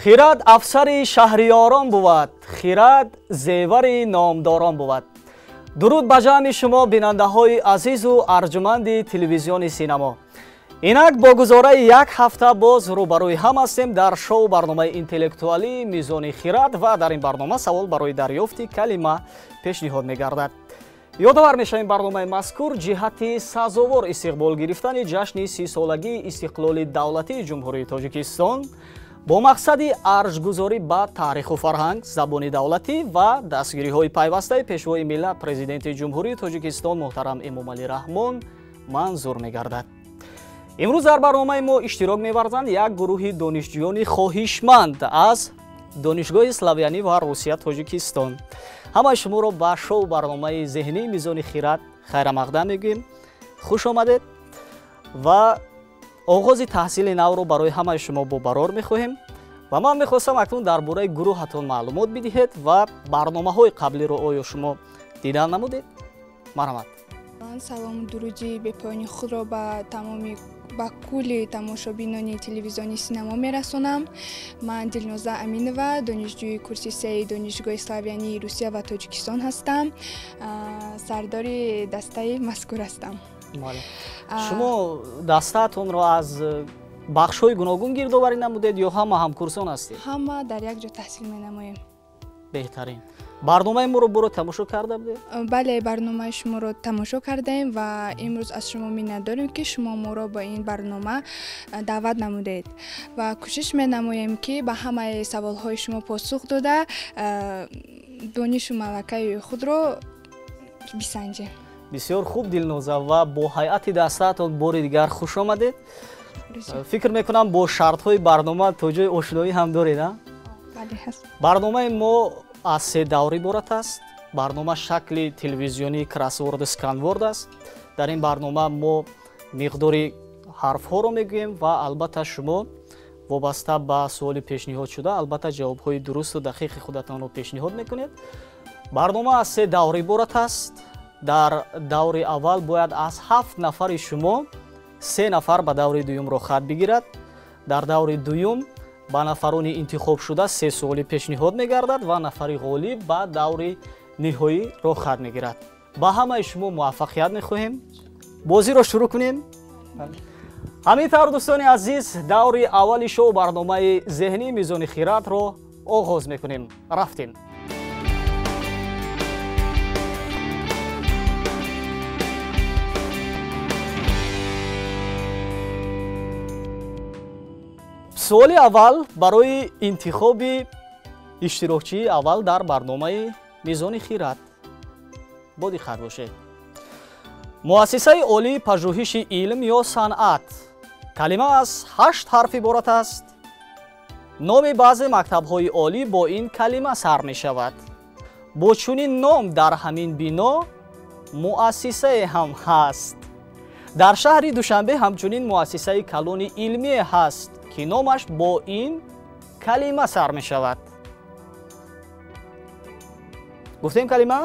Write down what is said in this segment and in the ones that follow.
Хирад афсари шаҳриёрон бувад, хирад зевари номдорон бувад. Дуруд ба ҷамъи шумо бинандаҳои азизу арҷуманди телевизиони Синамо. Инак бо гузораи як ҳафта боз рӯбарӯи ҳам ҳастем дар шоу барномаи интеллектуалии Мизони хирад ва дар ин барнома савол барои дарёфти калима пешниҳод мегардад. Ёдовар мешавем, барномаи мазкур ҷиҳати сазовор истиқбол гирифтани ҷашни 30-солагии истиқлоли давлатии Ҷумҳурии Тоҷикистон бо мақсади арҷгузорӣ ба таъриху фарҳанг, забони давлатӣ ва дастгириҳои пайвастаи Пешвои миллат, Президенти Ҷумҳурии Тоҷикистон муҳтарам Эмомалӣ Раҳмон манзур мегардад. Имрӯз дар барномаи мо иштирок меварзанд як гурӯҳи донишҷӯёни хоҳишманд аз Донишгоҳи Славянӣ ва Русия Тоҷикистон. Ҳамаи шуморо ба шоу барномаи зеҳнии Мизони хирад хайрамақдам мегӯем. Хуш омадед ва оғози таҳсили навро барои ҳамаи шумо бо барор мехоҳем. Ва ман мехостам акнун дар бораи гурӯҳатон маълумот бидиҳед ва барномаҳои қаблиро оё шумо дидан намудед? Марҳамат. Ман салому дуруди бепоёни худро ба тамоми ба кулли тамошобинони телевизиони Синамо мерасонам. Ман Дилноза Аминова, донишҷӯи курси сеи Донишгоҳи Славянии Русия ва Тоҷикистон ҳастам. Сардори дастаи мазкур ҳастам. Шумо дастаатонро аз бахшҳои гуногун гирдоварӣ намудед ё ҳама ҳамкурсон ҳастед? Ҳама дар як ҷо таҳсил менамоем. Беҳтарин. Барномаи моро боро тамошо карда будед? Бале, барномаи шуморо тамошо кардаем ва имрӯз аз шумо миннатдорем, ки шумо моро ба ин барнома даъват намудед ва кӯшиш менамоем, ки ба ҳамаи саволҳои шумо посух дода, донишу малакаи худро бисанҷем. Бисёр хуб, Дилноза, ва бо ҳайати дастаатон бори дигар хуш омадед. Фикр мекунам, бо шартҳои барнома то ҷои ошноӣ ҳам доред, а? Бале, ҳаст. Барномаи мо аз се давр иборат аст. Барнома шакли телевизионии кроссворду сканворд аст. Дар ин барнома мо миқдори ҳарфҳоро мегӯем ва албатта шумо вобаста ба суоли пешниҳодшуда албатта ҷавобҳои дурусту дақиқи худатонро пешниҳод мекунед. Барнома аз се давр иборат аст. Дар даври аввал бояд аз 7 нафари шумо 3 нафар ба даври дуюм роҳхат бигирад. Дар даври дуюм ба нафарони интихобшуда 3 суоли пешниҳод мегардад ва нафари ғолиб ба даври ниҳоӣ роҳхат мегирад. Ба ҳамаи шумо муваффақият мехоҳем. Бозиро шурӯъ кунем. Ҳамин тавр, дӯстони азиз, даври аввали шоу барномаи зеҳнии Мизони хирадро оғоз мекунем. Рафтем. Суоли аввал барои интихоби иштирокчии аввал дар барномаи Мизони хирад. Бо диққат бошед. Муассисаи олии пажӯҳиши илм ё санъат. Калима аз 8 ҳарф иборат аст. Номи баъзе мактабҳои олӣ бо ин калима сар мешавад. Бо чунин ном дар ҳамин бино муассисае ҳам ҳаст. Дар шаҳри Душанбе ҳамчунин муассисаи калони илмие ҳаст, ки номаш бо ин калима сар мешавад. Гуфтем, калима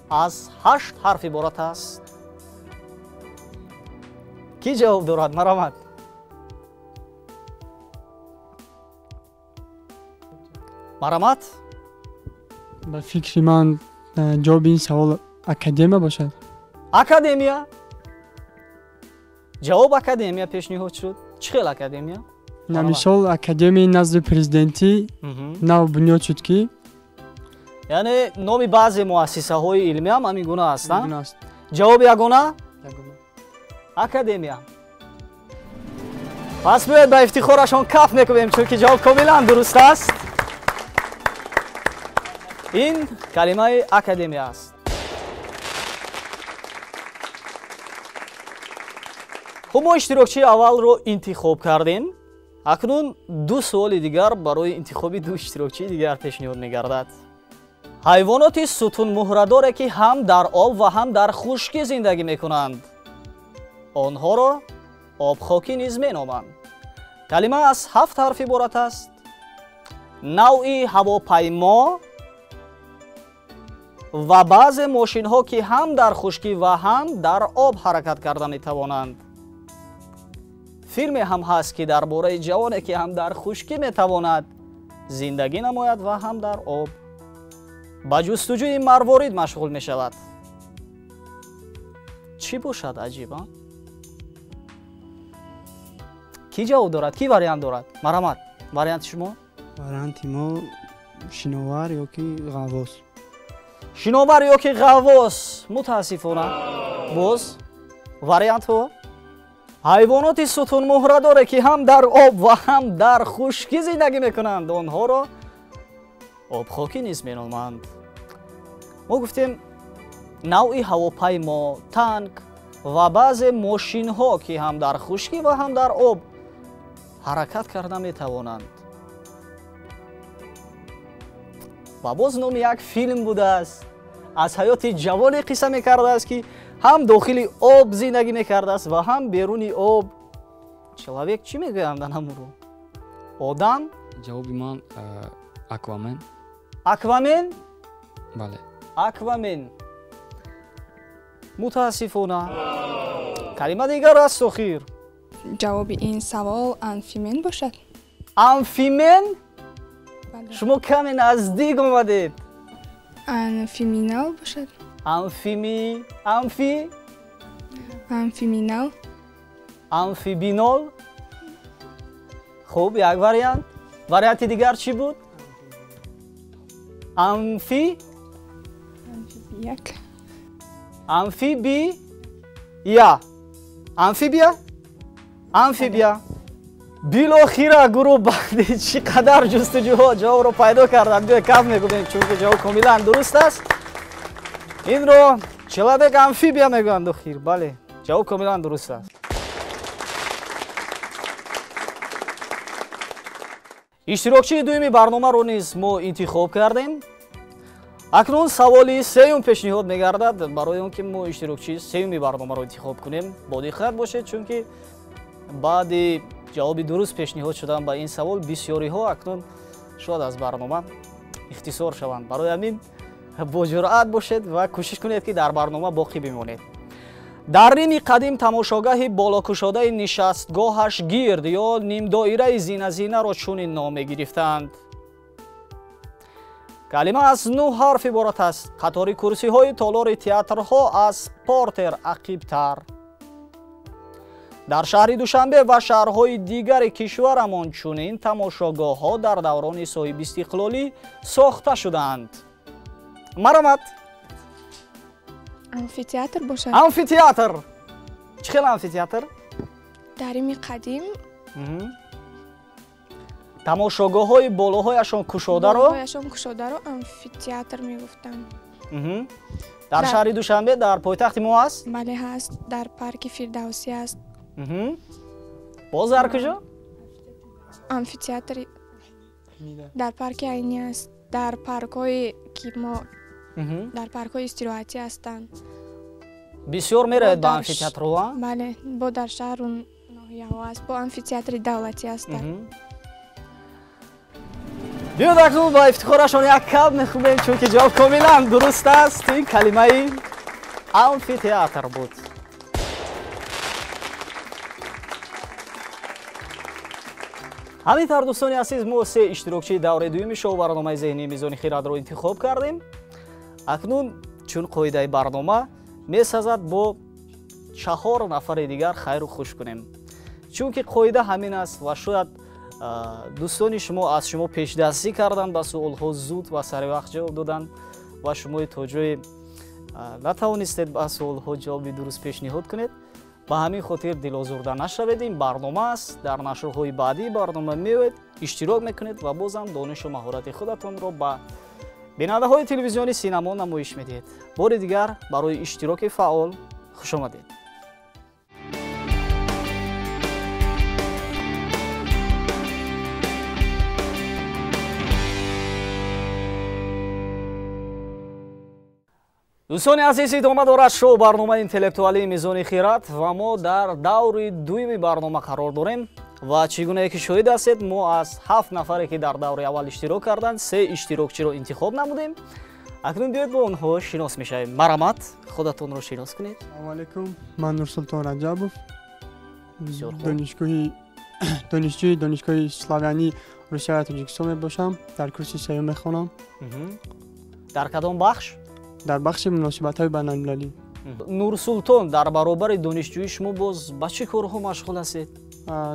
аз 8 ҳарф иборат аст. Кӣ ҷавоб дорад? Марҳамат. Марҳамат. Ба фикри ман, ҷавоби ин савол академия бошад. Академия. Ҷавоб академия пешниҳод шуд. Чӣ хел академия? На, мисол, академияи назди президентӣ нав бунёд шуд, ки Яъне номи баъзе муассисаҳои илмӣ ҳам ҳамин гуна аст, а? Ҷавоб ягона? Академия. Пас биёед ба ифтихорашон каф мекунем, чунки ҷавоб комилан дуруст аст. Ин калимаи академия аст. Хуб, мо иштирокчии аввалро интихоб кардем. Акнун 2 суоли дигар барои интихоби 2 иштирокчии дигар пешниҳод мегардад. Ҳайвоноти сутунмуҳрадоре, ки ҳам дар об ва ҳам дар хушкӣ зиндагӣ мекунанд. Онҳоро обхокӣ низ меноманд. Калима аз 7 ҳарф иборат аст. Навъи ҳавопаймо ва баъзе мошинҳо, ки ҳам дар хушкӣ ва ҳам дар об ҳаракат карда метавонанд. Филме ҳам ҳаст, ки дар бораи ҷавоне, ки ҳам дар хушкӣ метавонад, зиндагӣ намояд ва ҳам дар об. Ба ҷустуҷӯи марворид машғул мешавад. Чӣ бошад аҷиб, а? Кӣ ҷавоб дорад? Кӣ вариант дорад? Марҳамат, варианти шумо? Варианти мо шиновар ё ки ғаввос. Шиновар ё ки ғаввос. Мутаассифона. Боз вариантҳо? Ҳайвоноти сутунмуҳрадоре ки ҳам дар об ва ҳам дар хушкӣ зиндагӣ мекунанд, онҳоро обхокӣ низ меноманд. Мо гуфтем навъи ҳавопаймо, танк ва баъзе мошинҳо, ки ҳам дар хушкӣ ва ҳам дар об ҳаракат карда метавонанд. Ва боз номи як филм будааст, аз ҳаёти ҷавоне қисса мекардааст, ки ҳам дохили об зиндагӣ мекардааст ва ҳам беруни об. Человек чӣ мегӯянд анамуро? Одам? Ҷавоби ман Аквамен. Аквамен? Бале. Аквамен. Мутаассифона. Калима дигар аст охир. Ҷавоби ин савол амфимен бошад. Амфимен? Шумо каме наздик омадед. Амфиминал бошад. Амфими, амфи? Амфиминал. Амфибинол? Хуб, як вариант. Варианти дигар чӣ буд? Амфи? Амфибияк. Амфибия. Амфибия? Амфибия. Билохира гурӯҳ баъди чӣ қадар ҷустуҷӯҳо ҷавобро пайдо карданд. Биё каф мегӯем, чунки ҷавоб комилан дуруст аст. Инро человек амфибия мегӯянд охир. Бале, ҷавоб комилан дуруст аст. Иштирокчии дуюми барномаро низ мо интихоб кардем. Акнун саволи сеюм пешниҳод мегардад. Барои он ки мо иштирокчии сеюми барномаро интихоб кунем, бодиққат бошед, чунки баъди ҷавоби дуруст пешниҳод шудан ба ин савол бисёриҳо акнун шояд аз барнома ихтисор шаванд. Барои ҳамин бо ҷуръат бошед ва кӯшиш кунед, ки дар барнома боқӣ бимонед. Дар Рими қадим тамошогаҳи болокушодаи нишастгоҳаш гирд ё нимдоираи зиназинаро чунин ном мегирифтанд. Калима аз 9 ҳарф иборат аст. Қатори курсиҳои толори театрҳо аз портер ақибтар. Дар шаҳри Душанбе ва шаҳрҳои дигари кишварамон чунин тамошогоҳҳо дар даврони соҳибистиқлолӣ сохта шудаанд. Марҳамат. Амфитеатр бошад. Амфитеатр. Чӣ хел амфитеатр? Дар Рими қадим тамошогоҳҳои болоҳояшон кушодаро? Болоҳояшон кушодаро амфитеатр мегуфтанд. Дар шаҳри Душанбе, дар пойтахти мо ҳаст? Бале, ҳаст. Дар парки Фирдавсӣ ҳаст. Боз дар куҷо? Амфитеатри дар парки Айнӣ аст. Дар паркҳое ки мо дар паркҳои истироҳатӣ ҳастанд. Бисёр меравед ба амфитеатрҳо? Бале, бо дар шаҳру ноҳияҳо аст, бо амфитеатри давлатӣ ҳастанд. Биёд акнун ба ифтихорашон як каб мехӯбем, чунки ҷавоб комилан дуруст аст. Ин калимаи амфитеатр буд. Ҳамин тавр, дӯстони азиз, мо се иштирокчии давраи дуюми шоу барномаи зеҳнии Мизони Хирадро интихоб кардем. Акнун чун қоидаи барнома месазад бо 4 нафари дигар хайру хуш кунем, чунки қоида ҳамин аст ва шояд дӯстони шумо аз шумо пешдастӣ карданд, ба суолҳо зуд ва саривақт ҷавоб доданд ва шумо то ҷое натавонистед ба суолҳо ҷавоби дуруст пешниҳод кунед. Ба ҳамин хотир дилозурда нашавед. Ин барнома аст. Дар нашрҳои баъдии барнома меоед, иштирок мекунед ва бозам донишу маҳорати худатонро ба бинандаҳои телевизиони Синамо намоиш медиҳед. Бори дигар барои иштироки фаъол хуш омадед. Дӯстони азиз, идома дорад шоу барномаи интеллектуалии Мизони Хирад ва мо дар даври дуюми барнома қарор дорем ва чӣ гунае ки шоҳид ҳастед, мо аз 7 нафаре ки дар даври аввал иштирок карданд, 3 иштирокчиро интихоб намудем. Акнун биёед бо онҳо шинос мешавем. Марҳамат, худатонро шинос кунед. Салому алайкум, ман Нурсултон Раҷабов, донишҷӯи Донишгоҳи славянии Русия ва Тоҷикистон мебошам. Дар курси сеюм мехонам. Дар кадом бахш? Дар бахши муносибатҳои байналмилалӣ. Нурсултон, дар баробари донишҷӯӣ шумо боз ба чӣ корҳо машғул ҳастед?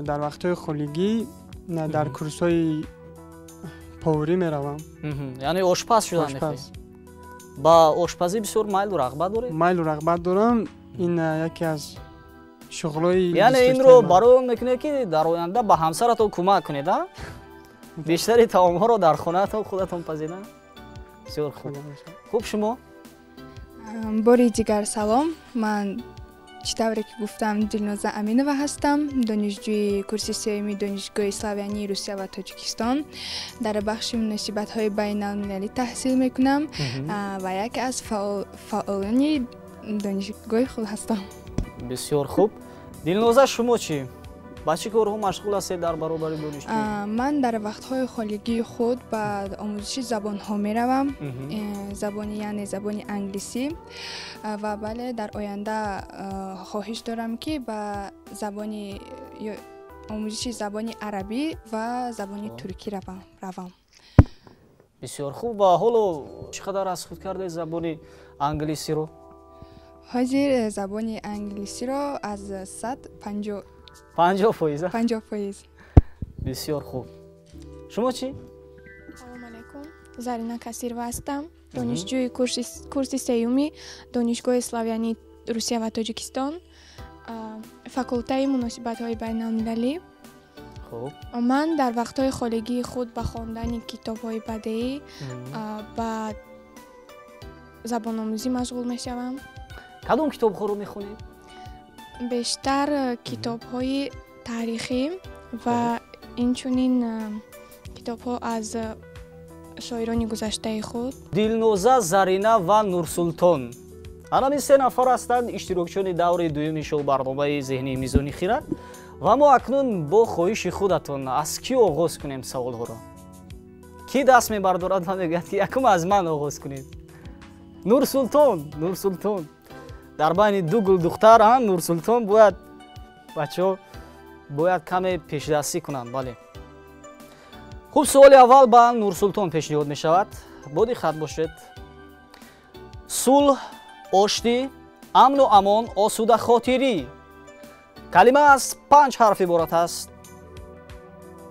Дар вақтҳои холигӣ дар курсҳои поварӣ меравам. Яъне ошпаз шудан мехоҳед? Ба ошпазӣ бисёр майлу рағбат доред? Майлу рағбат дорам. Ин яке аз шуғлҳои, яъне инро барои он мекунед, ки дар оянда ба ҳамсаратон кӯмак кунед, а? Бештари таомҳоро дар хонаатон худатон пазидан? Бисёр хуб. Хуб, шумо? Бори дигар салом. Ман, чӣ тавре ки гуфтам, Дилноза Аминова ҳастам, донишҷӯи курси сеюми Донишгоҳи славянии Русия ва Тоҷикистон. Дар бахши муносибатҳои байналмилалӣ таҳсил мекунам ва яке аз фаъолони донишгоҳи худ ҳастам. Бисёр хуб. Дилноза, шумо чӣ? Ба чӣ корҳо машғул ҳастед дар баробари донишҷӯӣ? Ман дар вақтҳои холигии худ ба омӯзиши забонҳо меравам, забони, яъне забони англисӣ, ва бале, дар оянда хоҳиш дорам, ки ба забони омӯзиши забони арабӣ ва забони туркӣ равам. Бисёр хуб. Ва ҳоло чӣ қадар аз худ кардед забони англисиро? Ҳозир забони англисиро аз 100 50. 50%? 50%. Бисёр хуб. Шумо чӣ? Салом алайкум, Зарина Касирова ҳастам, донишҷӯи курси сеюми Донишгоҳи славянии Русия ва Тоҷикистон, факултаи муносибатҳои байналмилалӣ. Ман дар вақтҳои холигии худ ба хондани китобҳои бадеӣ, ба забономӯзӣ машғул мешавам. Кадом китобҳоро мехонед? Бештар китобҳои таърихӣ ва инчунин китобҳо аз шоирони гузаштаи худ. Дилноза, Зарина ва Нурсултон, ҳамин се нафар ҳастанд иштирокчиёни даври дуюми шоу-барномаи зеҳнии Мизони хирад. Ва мо акнун бо хоҳиши худатон аз кӣ оғоз кунем саволҳоро? Кӣ даст мебардорад ва мегӯяд, ки якум аз ман оғоз кунед? Нурсултон. Нурсултон, дар байни ду гулдухтар Нурсултон бояд, бачаҳо бояд каме пешдастӣ кунанд. Бале, хуб, суоли аввал ба Нурсултон пешниҳод мешавад. Бо диққат бошед. Сулҳ, оштӣ, амну амон, осудахотирӣ. Калима аз панҷ ҳарф иборат аст.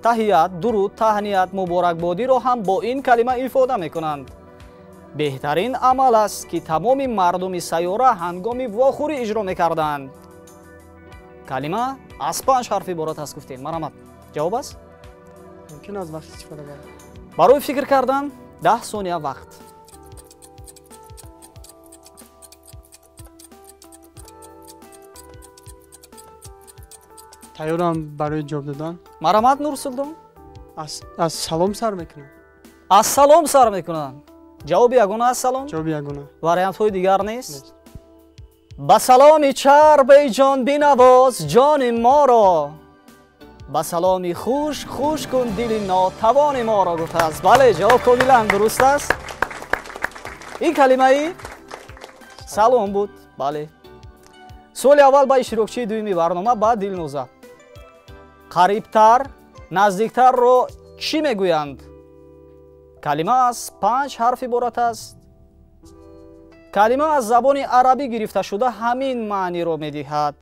Таҳият, дуруд, таҳният, муборакбодиро ҳам бо ин калима ифода мекунанд. Беҳтарин амал аст, ки тамоми мардуми сайёра ҳангоми вохӯрӣ иҷро мекарданд. Калима аз панҷ ҳарф иборат аст, гуфтем. Марҳамат, ҷавоб аст? Мумкин аз вақт истифода барам? Барои фикр кардан 10 сония вақт. Тайёрам барои ҷавоб додан. Марҳамат, Нурсултон. Аз салом сар мекунам. Аз салом сар мекунам. Ҷавоби ягона аз салом? Ҷавоби ягона. Вариантҳои дигар нест? Ба саломи чарбе ҷон бинавоз ҷони моро, ба саломи хушк хуш кун дили нотавони моро, гуфтааст. Бале, ҷавоб комилан дуруст аст. Ин калимаи салом буд. Бале, суоли аввал ба иштирокчии дуюми барнома, ба Дилноза. Қарибтар, наздиктарро чӣ мегӯянд? Калима аз панҷ ҳарф иборат аст. Калима аз забони арабӣ гирифта шуда, ҳамин маъниро медиҳад.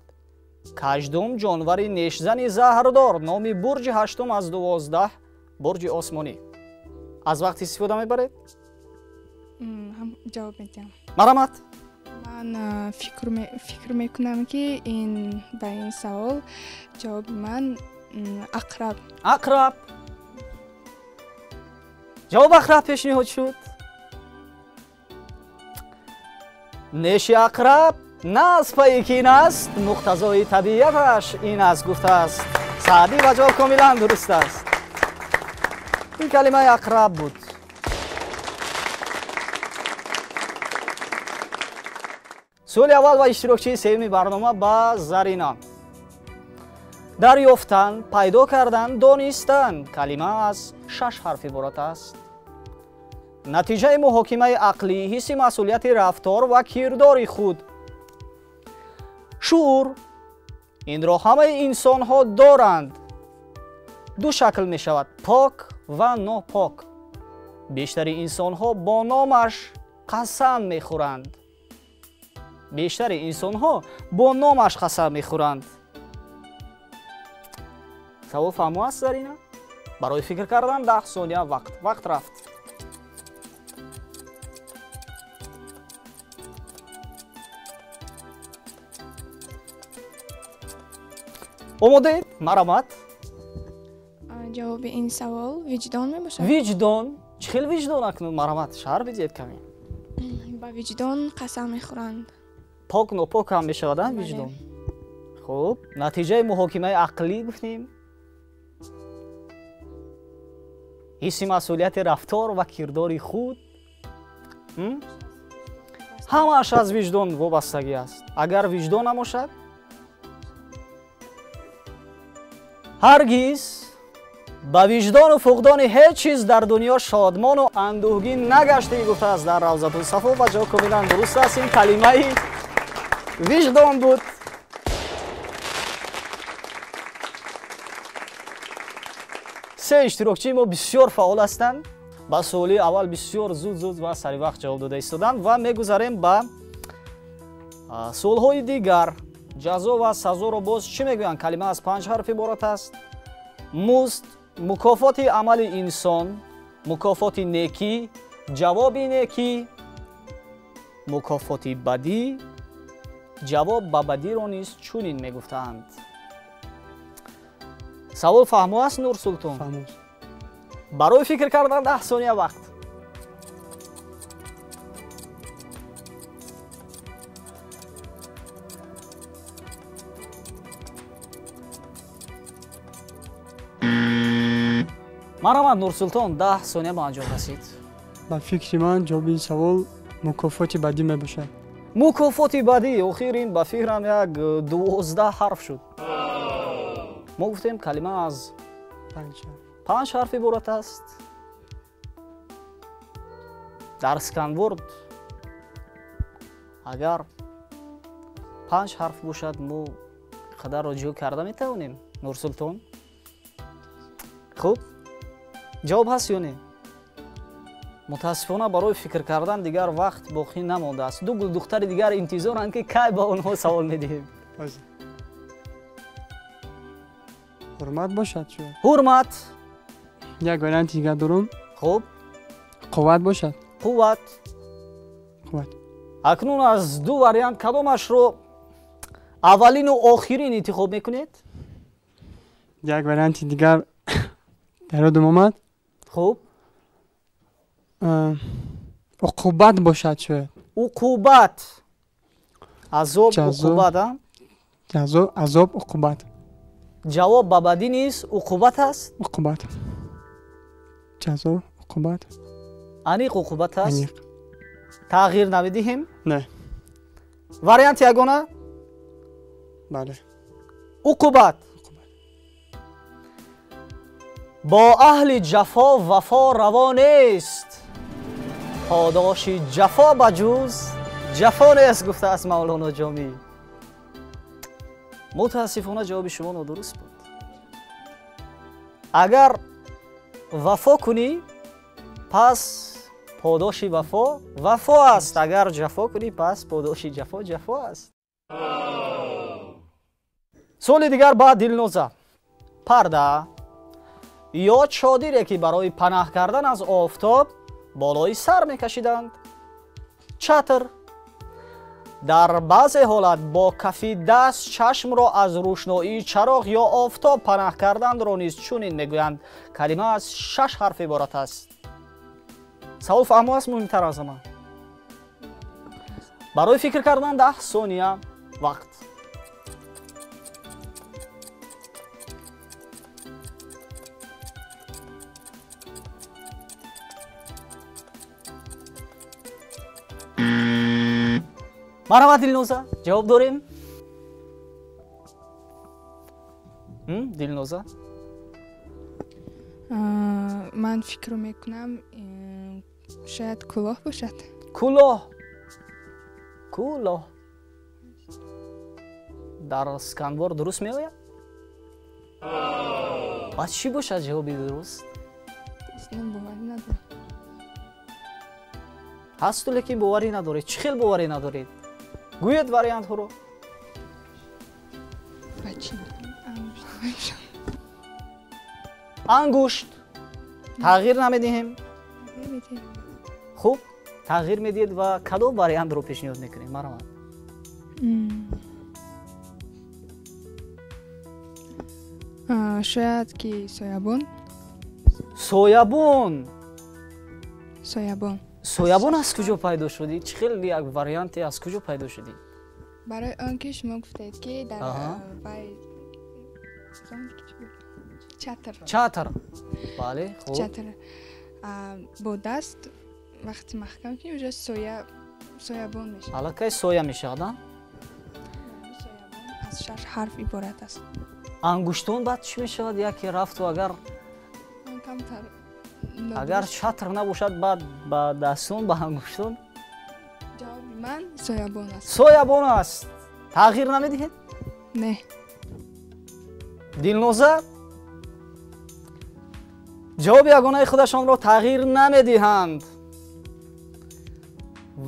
Каждум ҷонвари нешзани заҳрдор, номи бурҷи ҳаштум аз 12 бурҷи осмонӣ. Аз вақт истифода мебаред? Ҷавоб медиҳам. Марҳамат. Ман фикр мекунам, ки ин ба ин савол ҷавоби ман ақраб. Ақраб. Ҷавоб ақраб пешниҳод шуд. Неши ақраб на аз пайи кин аст, муқтазои табиаташ ин аст, гуфтааст Саъдӣ, ва ҷавоб комилан дуруст аст. Ин калимаи ақраб буд. Суоли аввал ва иштирокчии сеюми барнома, ба Зарина. Дарёфтан, пайдо кардан, донистан. Калима аз шаш ҳарф иборат аст. Натиҷаи муҳокимаи ақлӣ, ҳисси масъулияти рафтор ва кирдори худ. Шуур, инро ҳамаи инсонҳо доранд. Ду шакл мешавад: пок ва нопок. Бештари инсонҳо бо номаш қасам мехӯранд. Бештари инсонҳо бо номаш қасам мехӯранд. Савол фаҳмо аст, Зарина? Барои фикр кардан 10 сония вақт. Вақт рафт. Омодаед? Марҳамат. Ҷавоби ин савол виҷдон мебошад. Виҷдон? Чӣ хел виҷдон акнун? Марҳамат, шарҳ бидиҳед каме. Ба виҷдон қасам мехӯранд. Пок нопок ҳам мешавад, виҷдон? Хуб, натиҷаи муҳокимаи ақлӣ гуфтем. Ҳисси масъулияти рафтор ва кирдори худ ҳамааш аз виҷдон вобастагӣ аст. Агар виҷдон набошад, ҳаргиз ба виҷдону фуқдони ҳеҷ чиз дар дунё шодмону андӯҳгин нагаштӣ, гуфтааст дар Равзатулсафо ва ҷавоб комилан дуруст аст. Ин калимаи виҷдон буд. Се иштирокчии мо бисёр фаъол ҳастанд. Ба суоли аввал бисёр зуд-зуд ва саривақт ҷавоб дода истоданд ва мегузарем ба суолҳои дигар. Ҷазо ва сазоро боз чӣ мегӯянд? Калима аз 5 ҳарф иборат аст. Музд, мукофоти амали инсон, мукофоти некӣ, ҷавоби некӣ, мукофоти бадӣ. Ҷавоб ба бадиро низ чунин мегуфтаанд. Савол фаҳмо аст, Нурсултон? Барои фикр кардан 10 сония вақт. Марҳамат, Нурсултон, 10 сония ба анҷом расид. Ба фикри ман ҷавоби ин савол мукофоти бадӣ мебошад. Мукофоти бадӣ. Охир ин ба фикрам як 12 ҳарф шуд. Мо гуфтем калима аз 5 ҳарф иборат аст. Дар сканворд агар 5 ҳарф бошад, мо қадарро ҷӯ карда метавонем, Нурсултон? Хуб, ҷавоб ҳаст ё не? Мутаассифона барои фикр кардан дигар вақт боқӣ намондааст. Ду гулдухтари дигар интизоранд, ки кай ба онҳо савол медиҳем. Ҳурмат бошад шояд. Ҳурмат. Як варианти дигар дорум. Хуб. Қувват бошад. Қувват. Қувват. Акнун аз ду вариант кадомашро аввалину охирин интихоб мекунед? Як варианти дигар дар ёдам омад. Хуб. Уқубат бошад шояд. Уқубат. Азоб, уқубат, а? Ҷазо, азоб, уқубат. Ҷавоб ба бадӣ низ уқубат аст? Уқубат. Ҷазо, уқубат. Аниқ уқубат аст? Аниқ. Тағйир намедиҳем? Не. Варианти ягона? Бале. Уқубат. Бо аҳли ҷафо вафо раво нест. Подоши ҷафо ба ҷуз ҷафо нест, гуфтааст Мавлоно Ҷомӣ. Мутаассифона ҷавоби шумо нодуруст буд. Агар вафо кунӣ, пас подоши вафо вафо аст. Агар ҷафо кунӣ, пас подоши ҷафо ҷафо аст. Суоли дигар ба Дилноза. Парда ё чодире, ки барои панаҳ кардан аз офтоб болои сар мекашиданд. Чатр. Дар баъзе ҳолат бо кафи даст чашмро аз рӯшноии чароғ ё офтоб панаҳ карданро низ чунин мегӯянд. Калима аз 6 ҳарф иборат аст. Савол фаҳмо аст, муҳимтар аз ҳама. Барои фикр кардан 10 сония вақт. Марҳамат, Дилноза, ҷавоб дорем? Дилноза? Ман фикр мекунам, шояд кӯлоҳ бошад. Кӯлоҳ. Кӯлоҳ. Дар сканвор дуруст меояд? Баъд чӣ бошад ҷавоби дуруст? Боварӣ надорам. Ҳасту, лекин боварӣ надоред. Чӣ хел боварӣ надоред? Гӯед вариантҳоро. Ангушт. Тағйир намедиҳем? Хуб, тағйир медиҳед ва кадом вариантро пешниҳод мекунед? Марҳамат. Шояд ки соябон. Соябон. Соябон. Соябон аз куҷо пайдо шудӣ? Чӣ хел як варианте аз куҷо пайдо шудӣ? Барои он ки шумо гуфтед, ки дар вай чатр. Чатр. Бале, хуб. Чатр. Бо даст вақти маҳкам кунӣ, уже соябон мешавад. Аллакай соя мешавад, а? Соябон аз шаш ҳарф иборат аст. Ангуштон баъд чӣ мешавад? Яке рафту агар агар чатр набошад, баъд ба дастон, ба ангуштон? Ҷавоби ман соябон аст. Соябон аст. Тағйир намедиҳед? Не. Дилноза ҷавоби ягонаи худашонро тағйир намедиҳанд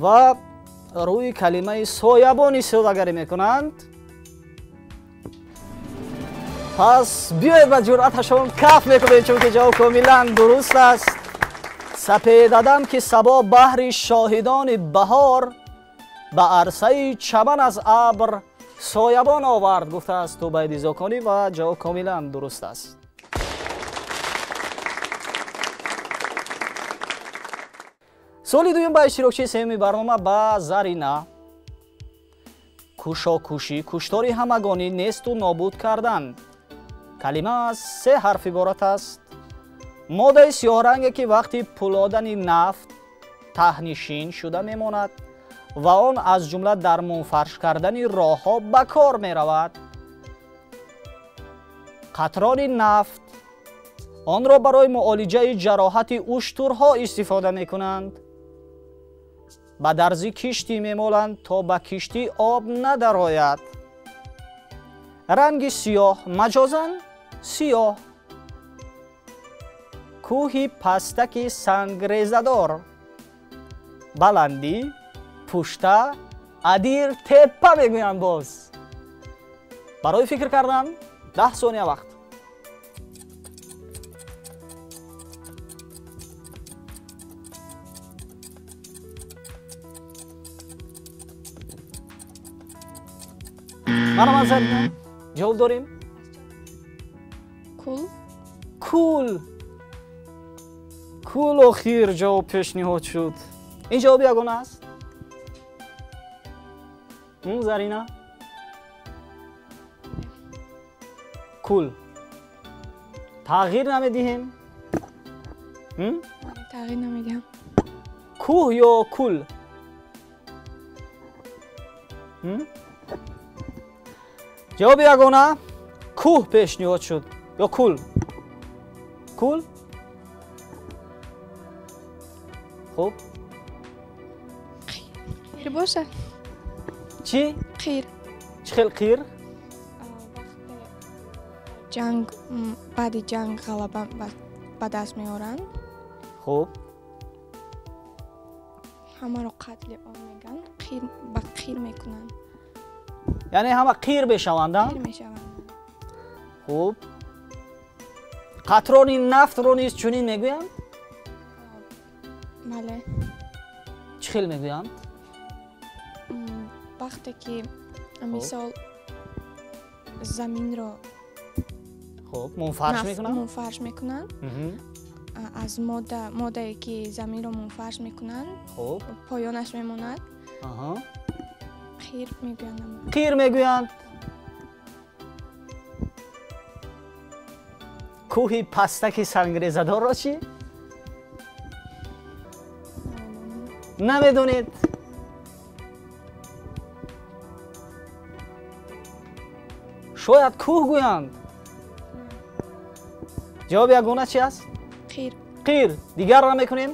ва рӯи калимаи соябон истифодагарӣ мекунанд. Пас биёед ба ҷуръаташон каф мекунем, чунки ҷавоб комилан дуруст аст. Сапедадам ки сабо баҳри шоҳидони баҳор ба арсаи чаман аз абр соябон овард, гуфтааст Тубайди Зоконӣ ва ҷавоб комилан дуруст аст. Суоли дуюм ба иштирокчии сеюми барнома ба Зарина. Кушокушӣ, куштори ҳамагонӣ, несту нобуд кардан. Калима аз се ҳарф иборат аст. Моддаи сиёҳранге ки вақти пулодани нафт таҳнишин шуда мемонад ва он аз ҷумла дар мунфарш кардани роҳҳо ба кор меравад. Қатрони нафт. Онро барои муолиҷаи ҷароҳати уштурҳо истифода мекунанд. Ба дарзи киштӣ мемоланд то ба киштӣ об надарояд. Ранги сиёҳ, маҷозан сиёҳ. Кӯҳи пастаки сангрезадор. Баландӣ, пушта, адир, теппа мегӯянд боз. Барои фикр кардан 10 сония вақт. Марҳамат Зарина, ҷавоб дорем? Кул. Кул. Кул охир ҷавоб пешниҳод шуд. Ин ҷавоби ягона аст? Зарина? Кул. Тағйир намедиҳем? Тағйир намедиҳам. Кӯҳ ё кул? Ҷавоби ягона кӯҳ пешниҳод шуд ё кул? Кул? Хуб. Қир бошад. Чӣ? Қир. Чӣ хел қир? Ҷанг, баъди ҷанг ғалаба ба даст меоранд. Хуб. Ҳамаро қатли ом мегӯянд, қир ба қир мекунанд. Яъне ҳама қир мешаванд, а? Қир мешаванд. Хуб. Қатрони нафтро низ чунин мегӯянд? Бале. Чӣ хел мегӯянд? Вақте ки мисол заминро хуб мунфарш мекунанд? Мунфарш мекунанд. Аз моддае ки заминро мунфарш мекунанд, хуб поёнаш мемонад. Қир мегӯянд. Қир мегӯянд. Кӯҳи пастаки сангрезадорро чӣ? Намедонед. Шояд кӯҳ гӯянд. Ҷавоби ягона чи аст? Қир. Қир. Дигар намекунем?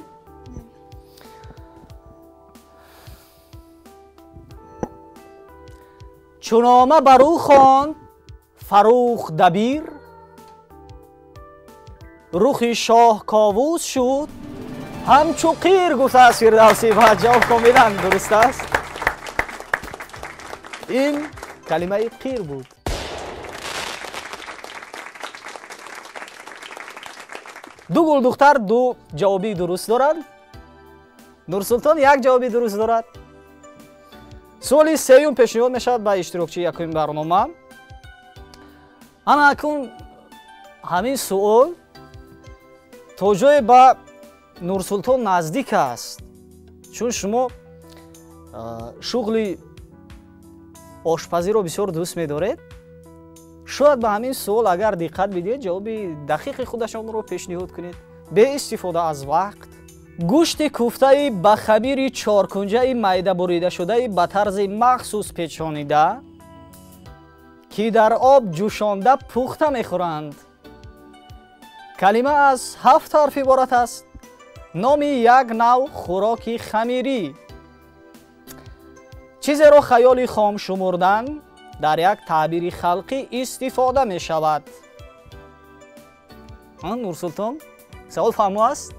Чунома бар ӯ хонд Фаррух Дабир, Рухи шоҳ ковус шуд, ҳамчу қир гуфтааст Фирдавсӣ ва ҷавоб комилан дуруст аст. Ин калимаи қир буд. Ду гулдухтар ду ҷавоби дуруст доранд. Нурсултон як ҷавоби дуруст дорад. Суоли сеюм пешниҳод мешавад ба иштирокчии якуми барнома. Ана акун ҳамин суол то ҷое ба Нурсултон наздик аст, чун шумо шуғли ошпазиро бисёр дӯст медоред. Шояд ба ҳамин суол агар диққат бидиҳед, ҷавоби дақиқи худашонро пешниҳод кунед бе истифода аз вақт. Гӯшти куфтаи ба хамири чоркунҷаи майда буридашудаи ба тарзи махсус печонида, ки дар об ҷӯшонда пухта мехӯранд. Калима аз 7 ҳарф иборат аст. Номи як нав хӯроки хамирӣ. Чизеро хаёли хом шумурдан дар як таъбири халқӣ истифода мешавад. Нурсултон, савол фаҳмо аст?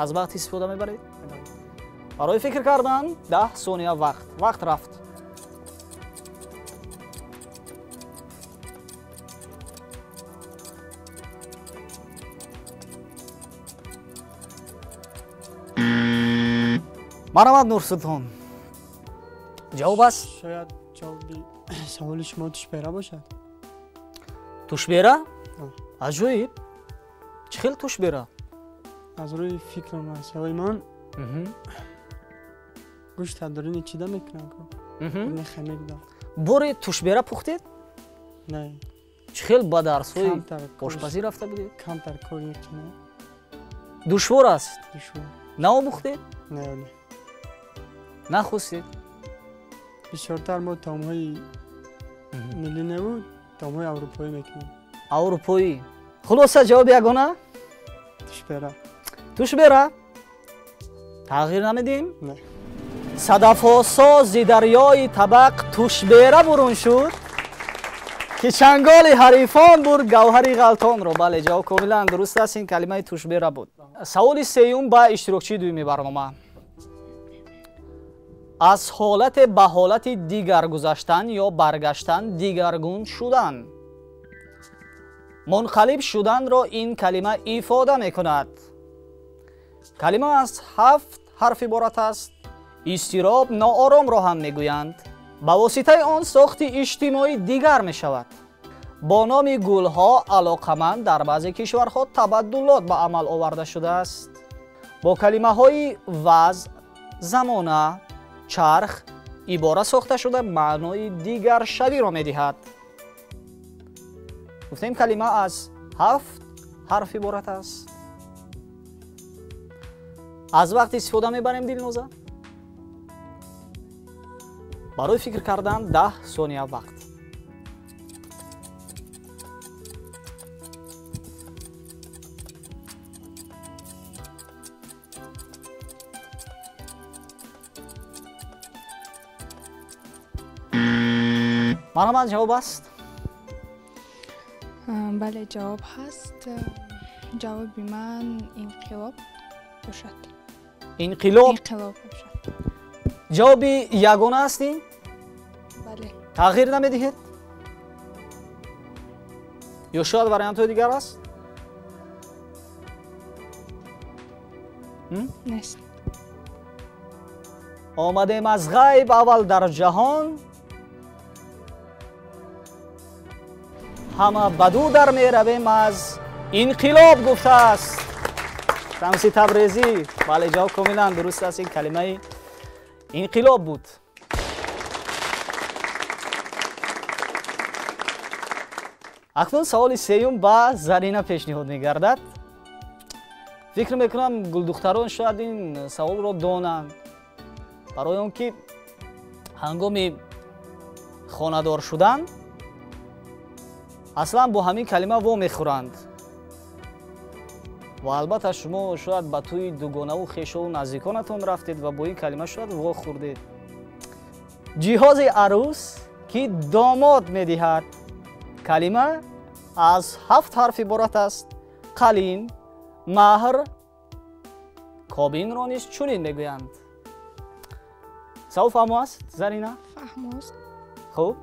Аз вақт истифода мебаред? Барои фикр кардан 10 сония вақт. Вақт рафт. Марҳамат, Нурсултон. Ҷавоб аст? Шояд ҷавоби саволи шумо тушбера бошад. Тушбера? Аҷоиб. Чӣ хел тушбера? Аз рӯи фикрам саволи ман гӯшт даруни чида мекунанд? Хамир да. Боре тушбера пухтед? Не. Чӣ хел ба дарсҳои ошпазӣ рафта будед? Камтар кор мекунам. Душвор аст? Душвор. Наомӯхтед? Не, не. Нахостед? Бисёртар мо таомҳои миллӣ неву таомҳои аврупоӣ мекунем. Аврупоӣ. Хулоса ҷавоби ягона? Тушбера. Тушбера? Тағйир намедиҳем? Не. Садафосози дарёи табақ тушбера бурун шуд, ки чанголи ҳарифон бурд гавҳари ғалтонро. Бале, ҷавоб комилан дуруст аст. Ин калимаи тушбера буд. Саволи сеюм ба иштирокчии дуюми барнома. Аз ҳолате ба ҳолати дигар гузаштан ё баргаштан, дигаргун шудан. Мунқалиб шуданро ин калима ифода мекунад. Калима аз 7 ҳарф иборат аст. Изтироб, нооромро ҳам мегӯянд. Ба воситаи он сохти иҷтимоӣ дигар мешавад. Бо номи гулҳо алоқаманд дар баъзе кишварҳо табаддулот ба амал оварда шудааст. Бо калимаҳои вазъ, замона, чарх ибора сохта шуда маънои дигаршавиро медиҳад. Гуфтем калима аз 7 ҳарф иборат аст. Аз вақт истифода мебарем, Дилноза? Барои фикр кардан 10 сония вақт. Марҳамат, ҷавоб аст? Бале, ҷавоб ҳаст. Ҷавоби ман инқилоб бошад. Инқилоб? Инқилоб бошад. Ҷавоби ягона аст ин? Бале. Тағйир намедиҳед? Ё шояд вариантҳои дигар аст? Нест. Омадем аз ғайб аввал дар ҷаҳон, ҳама баду дар меравем аз инқилоб гуфтааст Шамси Табрезӣ. Бале, ҷавоб комилан дуруст аст. Ин калимаи инқилоб буд. Акнун саволи сеюм ба Зарина пешниҳод мегардад. Фикр мекунам гулдухтарон шояд ин саволро донанд, барои он ки ҳангоми хонадор шудан аслан бо ҳамин калима во мехӯранд ва албатта шумо шояд ба тӯи дугонаву хешову наздиконатон рафтед ва бо ин калима шояд во хӯрдед. Ҷиҳози арӯс ки домод медиҳад. Калима аз 7 ҳарф иборат аст. Қалин, маҳр, кобинро низ чунин мегӯянд. Савол фаҳмо аст, Зарина? Фаҳмост. Хуб,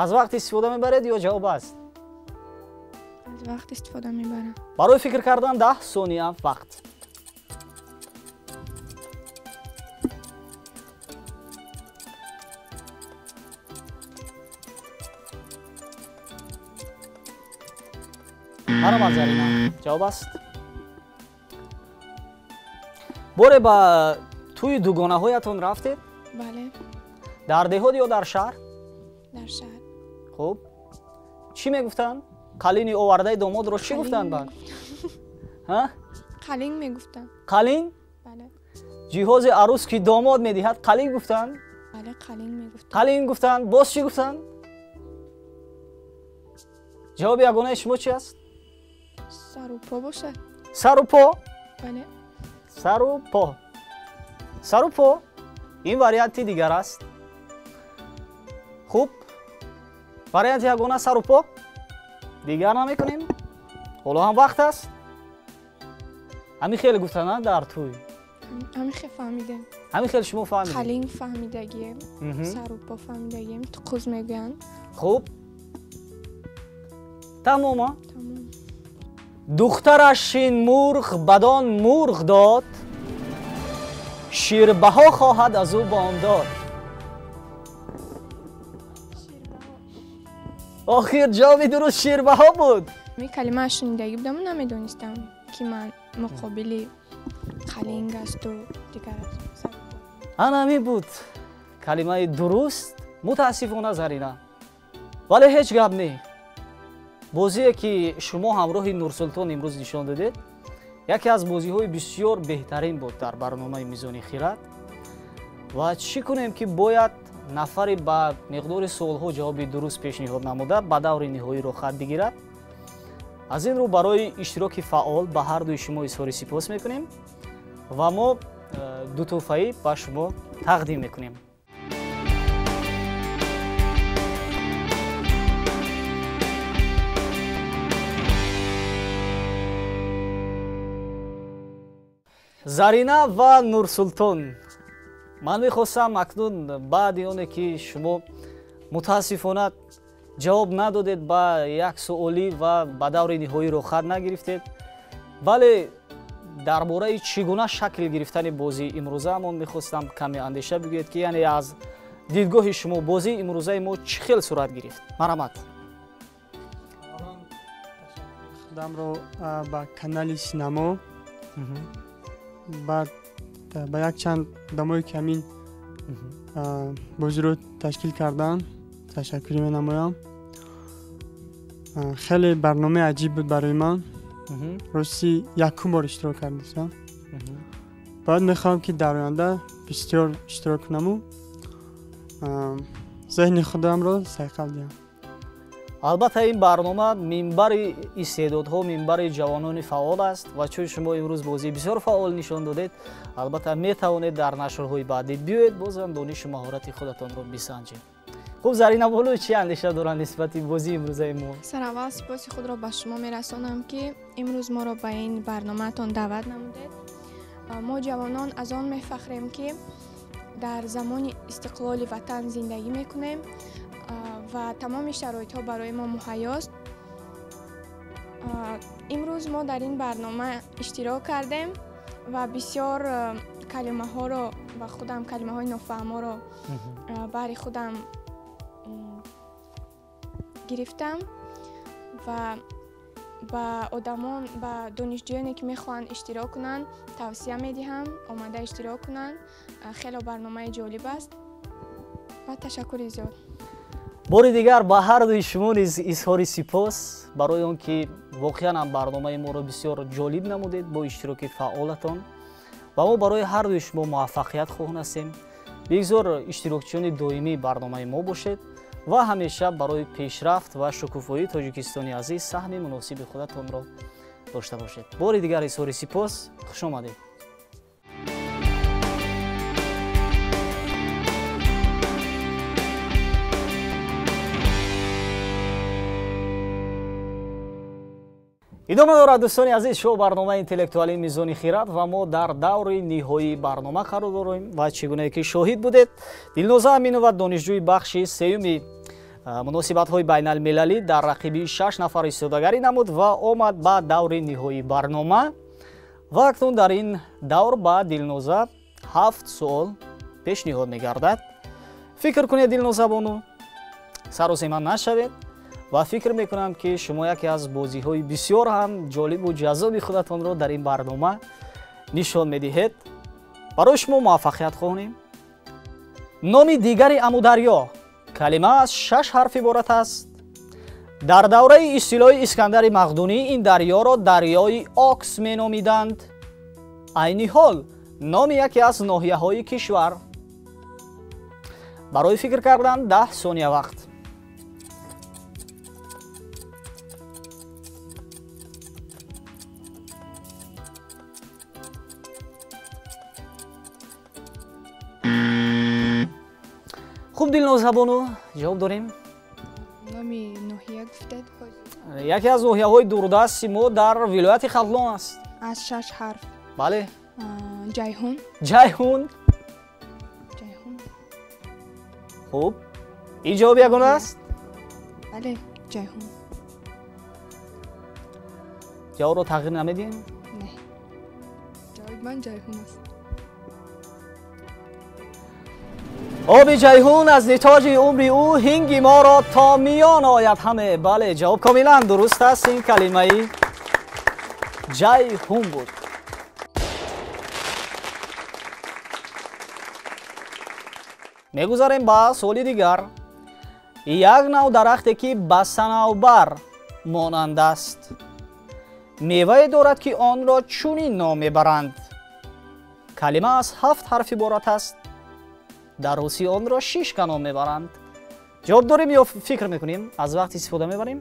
аз вақт истифода мебаред ё ҷавоб аст? Аз вақт истифода мебарам. Барои фикр кардан 10 сония вақт. Марҳамат, Зарина, ҷавоб аст. Боре ба тӯи дугонаҳоятон рафтед? Бале. Дар деҳот ё дар шаҳр? Дар шаҳр. Хуб, чӣ мегуфтанд? Қалини овардаи домодро чӣ гуфтанд баъд? Қалин мегуфтанд. Қалин? Бале. Ҷиҳози арӯс ки домод медиҳад қалин гуфтанд? Бале, қалин мегуфтанд. Қалин гуфтанд. Боз чӣ гуфтанд? Ҷавоби ягонаи шумо чи аст? Сару по бошад. Сару по? Бале. Сару по. Сару по. Ин варианти дигар аст. Хуб, варианти ягона сару по? Дигар намекунем. Ҳоло ҳам вақт аст. Ҳамин хеле гуфтанд дар тӯй. Ҳамин хел фаҳмидем. Ҳамин хел шумо фаҳмидед? Қалин фаҳмидагием, сару по фаҳмидагием, туқуз мегӯянд. Хуб, тамома? Тамом. Духтараш ин мурғ бадон мурғ дод, ширбаҳо хоҳад аз ӯ бомдод. Охир ҷавоби дуруст ширбаҳо буд. Ин калимааш шунидагӣ будаму намедонистам, ки ман муқобили қалинг асту дигар аст. Ана ҳамин буд калимаи дуруст. Мутаассифона, Зарина, вале ҳеҷ гап не. Бозие ки шумо ҳамроҳи Нурсултон имрӯз нишон додед, яке аз бозиҳои бисёр беҳтарин буд дар барномаи Мизони хирад. Ва чӣ кунем ки бояд нафаре ба миқдори суолҳо ҷавоби дуруст пешниҳод намуда ба даври ниҳоӣ роҳхат бигирад. Аз ин рӯ барои иштироки фаъол ба ҳар дуи шумо изҳори сипос мекунем ва мо ду тӯҳфаӣ ба шумо тақдим мекунем. Зарина ва Нурсултон, ман мехостам акнун баъди оне ки шумо мутаассифона ҷавоб надодед ба як суолӣ ва ба даври ниҳоӣ роҳхат нагирифтед, вале дар бораи чӣ гуна шакл гирифтани бозии имрӯзаамон мехостам каме андеша бигӯед, ки яъне аз дидгоҳи шумо бозии имрӯзаи мо чӣ хел сурат гирифт? Марҳамат. Худамро ба канали Синамо, баъд ба якчанд одамое ки ҳамин бозиро ташкил карданд ташаккурӣ менамоям. Хеле барномаи аҷиб буд барои ман. Рости якум бор иштирок кардастам. Баъд мехоҳам ки дар оянда бисёр иштирок кунаму зеҳни худамро сайқал диҳам. Албатта, ин барнома минбари истеъдодҳо, минбари ҷавонони фаъол аст ва чун шумо имрӯз бозии бисёр фаъол нишон додед, албатта метавонед дар нашрҳои баъдӣ биёед, бозам донишу маҳорати худатонро бисанҷед. Хуб, Зарина боло чӣ андеша доранд нисбати бозии имрӯзаи мо? Сараввал сипоси худро ба шумо мерасонам, ки имрӯз моро ба ин барномаатон даъват намудед. Мо ҷавонон аз он мефахрем, ки дар замони истиқлоли ватан зиндагӣ мекунем ва тамоми шароитҳо барои мо муҳайёст. Имрӯз мо дар ин барнома иштирок кардем ва бисёр калимаҳоро ба худам, калимаҳои нофаҳморо бари худам гирифтам ва ба одамон, ба донишҷӯёне ки мехоҳанд иштирок кунанд, тавсия медиҳам омада иштирок кунанд. Хело барномаи ҷолиб аст ва ташаккури зиёд. Бори дигар ба ҳар дуи шумо низ изҳори сипос барои он ки воқеан ҳам барномаи моро бисёр ҷолиб намудед бо иштироки фаъолатон ва мо барои ҳар дуи шумо муваффақият хоҳон ҳастем. Бигзор иштирокчиёни доимии барномаи мо бошед ва ҳамеша барои пешрафт ва шукуфоии Тоҷикистони азиз саҳми муносиби худатонро дошта бошед. Бори дигар изҳори сипос, хуш омадед. Идома дорад, дӯстони азиз, шоу барномаи интеллектуалии Мизони хирад ва мо дар даври ниҳоии барнома қарор дорем ва чӣ гунае ки шоҳид будед, Дилноза Аминова, донишҷӯи бахши сеюми муносибатҳои байналмилалӣ, дар рақибии 6 нафар истодагарӣ намуд ва омад ба даври ниҳоии барнома. Ва акнун дар ин давр ба Дилноза 7 суол пешниҳод мегардад. Фикр кунед, Дилноза бону, саросема нашавед ва фикр мекунам, ки шумо яке аз бозиҳои бисёр ҳам ҷолибу ҷаззоби худатонро дар ин барнома нишон медиҳед. Барои шумо муваффақият хоҳонем. Номи дигари Амударё калима аз 6 ҳарф иборат аст. Дар давраи истилои Искандари Мақдунӣ ин дарёро дарёи Окс меномиданд. Айни ҳол номи яке аз ноҳияҳои кишвар. Барои фикр кардан 10 сония вақт. Хуб, Дилноза бону, ҷавоб дорем? Номи ноҳия гуфтед? Яке аз ноҳияҳои дурдасти мо дар вилояти Хатлон аст. Аз 6 ҳарф. Бале. Ҷайҳун. Ҷайҳун. Ҷайҳун. Хуб, ин ҷавоб ягона аст? Бале, Ҷайҳун. Ҷавобро тағйир намедиҳем? Не. Ҷавоби ман Ҷайҳун аст. Оби Ҷайҳун аз нитоҷи умри ӯ ҳинги моро то миён ояд ҳаме. Бале, ҷавоб комилан дуруст аст. Ин калимаи Ҷайҳун буд. Мегузарем ба суоли дигар. Як нав дарахте ки ба санавбар монанд аст, мевае дорад, ки онро чунин ном мебаранд. Калима аз 7 ҳарф иборат аст. Дар русӣ онро шишка ном мебаранд. Ҷавоб дорем ё фикр мекунем? Аз вақт истифода мебарем?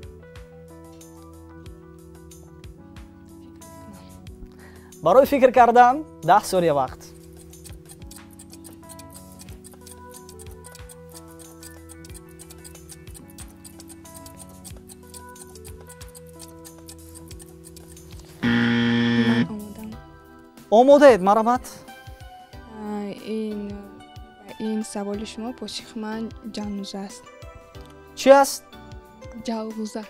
Барои фикр кардан 10 сония вақт. Ман омодам. Омодаед, марҳамат. Ин саволи шумо посухи ман ҷалғуза аст. Чӣ аст? Ҷалғуза.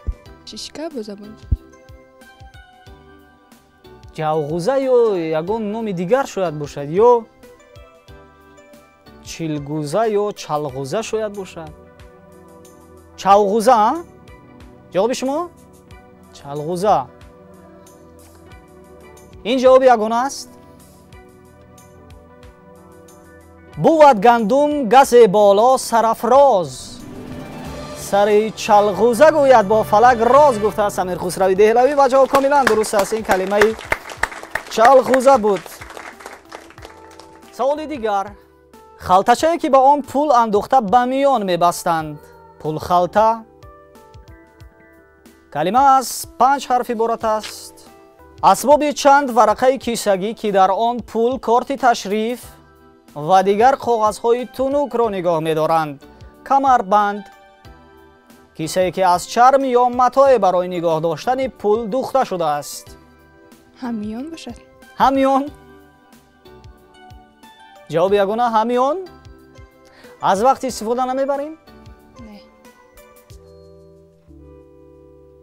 Шишка бо забони ҷалғуза ё ягон номи дигар шояд бошад, ё чилгуза ё чалғуза шояд бошад. Чалғуза, ҷавоби шумо? Чалғуза. Ин ҷавоби ягона аст? Бувад гандум газе боло сарафроз, сари чалғуза гӯяд бо фалак роз, гуфтааст Амир Хусрави Деҳлавӣ ва ҷавоб комилан дуруст аст. Ин калимаи чалғуза буд. Саволи дигар. Халтачае ки ба он пул андохта ба миён мебастанд. Пулхалта. Калима аз 5 ҳарф иборат аст. Асбоби чанд варақаи кисагӣ, ки дар он пул, корти ташриф ва дигар коғазҳои тунукро нигоҳ медоранд. Камарбанд. Кисае ки аз чарм ё матое барои нигоҳ доштани пул духта шудааст. Ҳамиён бошад? Ҳамиён. Ҷавоби ягона ҳамиён. Аз вақт истифода намебарем? Не.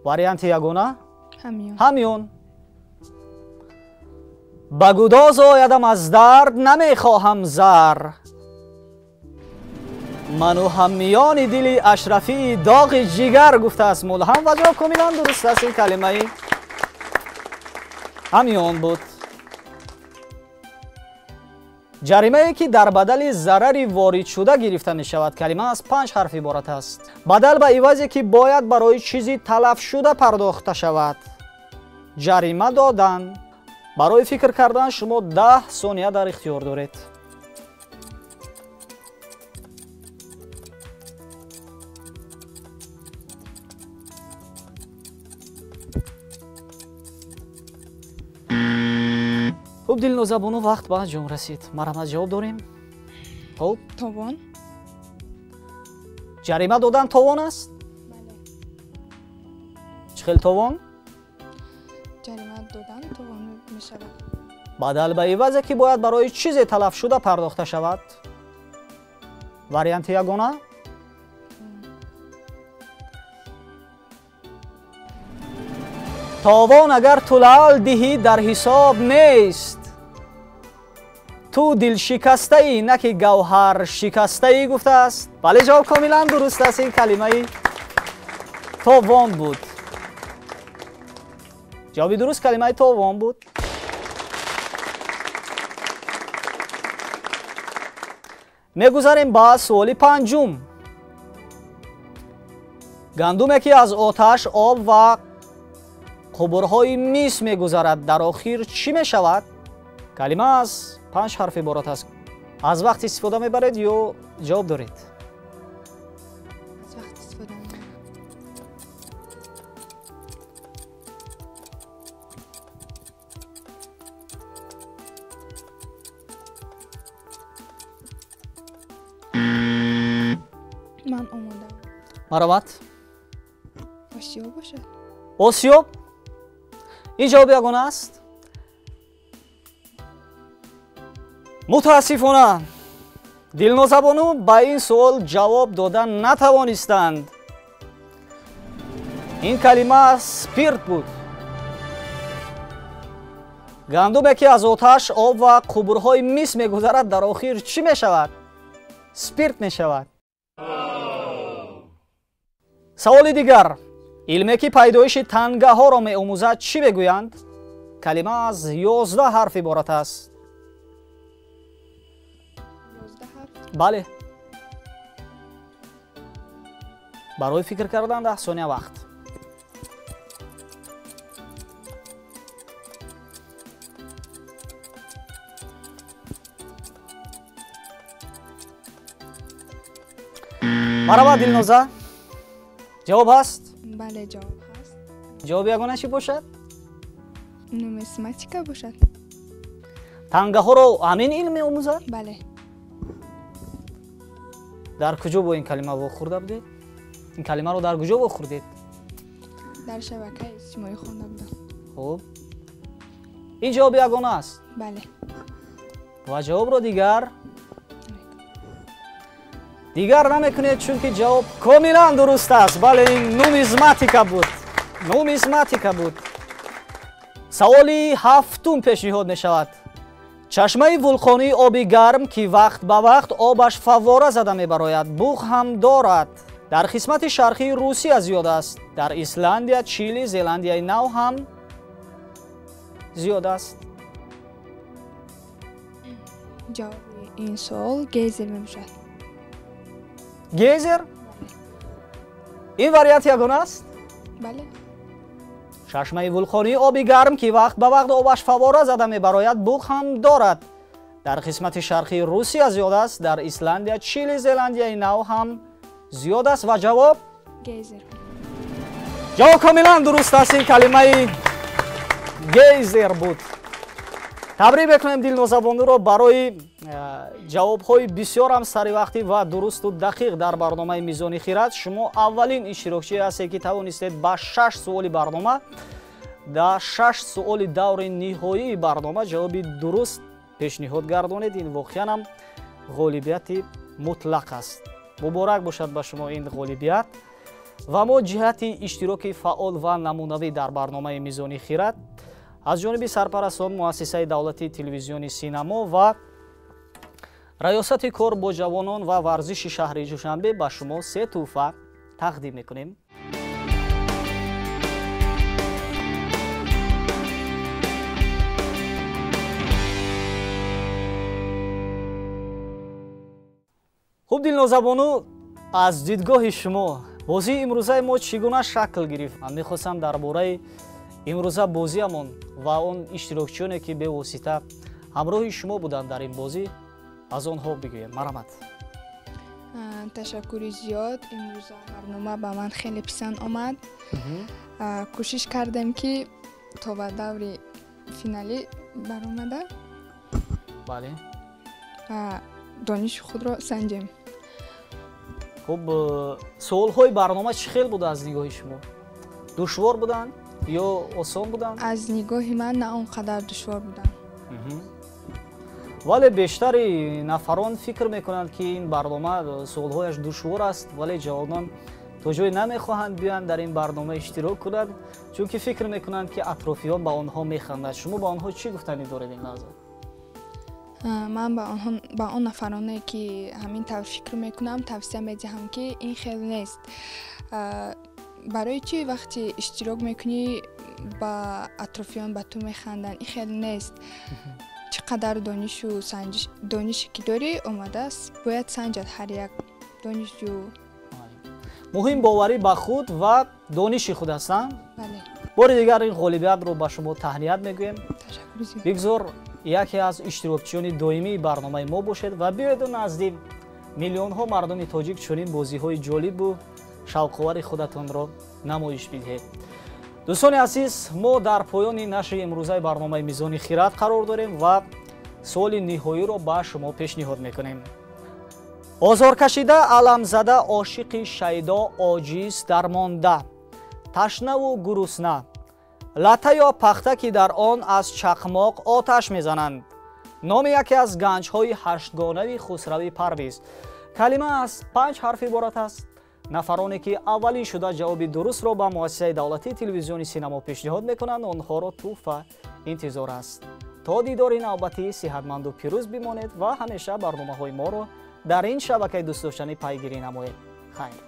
Варианти ягона? Ҳамиён. Ҳамиён. Ба гудоз оядам аз дард, намехоҳам зар. Ману ҳамиёни дили ашрафии доғи ҷигар, гуфтааст Мулҳам ва ҷавоб комилан дуруст аст. Ин калимаи ҳамиён буд. Ҷаримае ки дар бадали зарари воридшуда гирифта мешавад. Калима аз 5 ҳарф иборат аст. Бадал ба ивазе ки бояд барои чизи талафшуда пардохта шавад. Ҷарима додан. Барои фикр кардан шумо 10 сония дар ихтиёр доред. Хуб, Дилноза бону, вақт ба анҷом расид. Марҳамат, ҷавоб дорем? Хуб. Товон. Ҷарима додан товон аст? Бале. Чӣ хел товон? Ҷарима додан товон мешавад. Бадал ба ивазе ки бояд барои чизе талаф шуда пардохта шавад. Варианти ягона? Товон агар ту лаъл диҳӣ дар ҳисоб нест. Ту дилшикастаӣ на ки гавҳар шикастаӣ гуфтааст. Бале, ҷавоб комилан дуруст аст. Ин калимаи товон буд. Ҷавоби дуруст калимаи товон буд. Мегузарем ба суоли панҷум. Гандуме ки аз оташ, об ва қубурҳои мис мегузарад, дар охир чӣ мешавад? Калима аз 5 ҳарф иборат аст. Аз вақт истифода мебаред ё ҷавоб доред? Аз вақт истифода мебарем. Ман омодам. Марҳамат. Осиёб бошад. Осиёб? Ин ҷавоби ягона аст? Мутаассифона, Дилнозабону ба ин суол ҷавоб дода натавонистанд. Ин калима спирт буд. Гандуме ки аз оташ, об ва қубурҳои мис мегузарад, дар охир чӣ мешавад? Спирт мешавад. Саволи дигар. Илме ки пайдоиши тангаҳоро меомӯзад чӣ мегӯянд? Калима аз 11 ҳарф иборат аст. Бале. Барои фикр кардан 10 сония вақт. Марҳабо, Дилноза. Ҷавоб ҳаст? Бале, ҷавоб ҳаст. Ҷавоби ягона чӣ бошад? Нумизматика бошад. Тангаҳоро ҳамин илм меомӯзад? Бале. Дар куҷо бо ин калима вохӯрда будед? Ин калимаро дар куҷо вохӯрдед? Дар шабакаи иҷтимоӣ хонда будам. Хуб. Ин ҷавоби ягона аст? Бале. Ва ҷавобро дигар намекунед, чунки ҷавоб комилан дуруст аст. Бале, ин нумизматика буд. Нумизматика буд. Саволи ҳафтум пешниҳод мешавад. Чашмаи вулқонии оби гарм ки вақт ба вақт обаш фаввора зада мебарояд, буғ ҳам дорад. Дар қисмати шарқии Русия зиёд аст. Дар Исландия, Чили, Зеландияи Нав ҳам зиёд аст. Ҷавоби ин суол гейзер мебошад. Гейзер? Ин вариант ягона аст? Бале. Чашмаи вулқонии оби гарм ки вақт ба вақт обаш фаввора зада мебарояд, буғ ҳам дорад. Дар қисмати шарқии Русия зиёд аст, дар Исландия, Чили, Зеландияи Нав ҳам зиёд аст. Ва ҷавоб? Гейзер. Ҷавоб комилан дуруст аст. Ин калимаи гейзер буд. Табрик мекунем Дилнозабонуро барои ҷавобҳои бисёрам саривақтӣ ва дурусту дақиқ дар барномаи Мизони хирад. Шумо аввалин иштирокчие ҳастед, ки тавонистед ба 6 суоли барнома, дар 6 суоли даври ниҳоии барнома ҷавоби дуруст пешниҳод гардонед. Ин воқеан ҳам ғолибияти мутлақ аст. Муборак бошад ба шумо ин ғолибият. Ва мо ҷиҳати иштироки фаъол ва намунавӣ дар барномаи Мизони хирад аз ҷониби сарпарастон муассисаи давлатии телевизиони Синамо ва раёсати кор бо ҷавонон ва варзиши шаҳри Душанбе ба шумо 3 тӯҳфа тақдим мекунем. Хуб, Дилнозабону, аз дидгоҳи шумо бозии имрӯзаи мо чӣ гуна шакл гирифт? Ман мехостам дар бораи имрӯза бозиамон ва он иштирокчиёне ки бевосита ҳамроҳи шумо буданд дар ин бозӣ, аз онҳо бигӯем. Марҳамат. Ташаккури зиёд. Имрӯза барнома ба ман хеле писанд омад. Кӯшиш кардем, ки то ба даври финалӣ баромада. Бале. Ва дониши худро санҷем. Хуб, суолҳои барнома чӣ хел буд аз нигоҳи шумо? Душвор буданд? Ё осон буданд? Аз нигоҳи ман на он қадар душвор буданд. Вале бештари нафарон фикр мекунанд, ки ин барнома суолҳояш душвор аст, вале ҷавонон то ҷое намехоҳанд биёянд дар ин барнома иштирок кунанд, чунки фикр мекунанд, ки атрофиён ба онҳо механданд. Шумо ба онҳо чӣ гуфтанӣ доред ин лаҳза? Ман ба он нафароне, ки ҳамин тавр фикр мекунам, тавсия медиҳам, ки ин хел нест. Барои чӣ вақте иштирок мекунӣ, ба атрофиён ба ту механданд? Ин хел нест. Чӣ қадар донишу донише ки дорӣ, омадааст, бояд санҷад ҳар як донишҷӯ. Муҳим боварӣ ба худ ва дониши худ аст. Бале. Бори дигар ин ғолибиятро ба шумо таҳният мегӯем. Ташаккури зиёд. Бигзор яке аз иштирокчиёни доимии барномаи мо бошед ва биёеду назди миллионҳо мардуми тоҷик чунин бозиҳои ҷолибу шавқовари худатонро намоиш бидиҳед. Дӯстони азиз, мо дар поёни нашри имрӯзаи барномаи «Мизони хирад» қарор дорем ва суоли ниҳоиро ба шумо пешниҳод мекунем. Озоркашида, аламзада, ошиқи шайдо, оҷиз, дармонда, ташнаву гурусна, лата ё пахта, ки дар он аз чақмоқ оташ мезананд, номи яке аз ганҷҳои ҳаштгонаи Хусрави Парвиз. Калима аз панҷ ҳарф иборат аст. Нафароне, ки аввалин шуда ҷавоби дурустро ба муассисаи давлатии телевизиони «Синамо» пешниҳод мекунанд, онҳоро тӯҳфа интизор аст. То дидори навбатӣ сиҳатманду пирӯз бимонед ва ҳамеша барномаҳои моро дар ин шабакаи дӯстдоштанӣ пайгирӣ намоед. Хайр.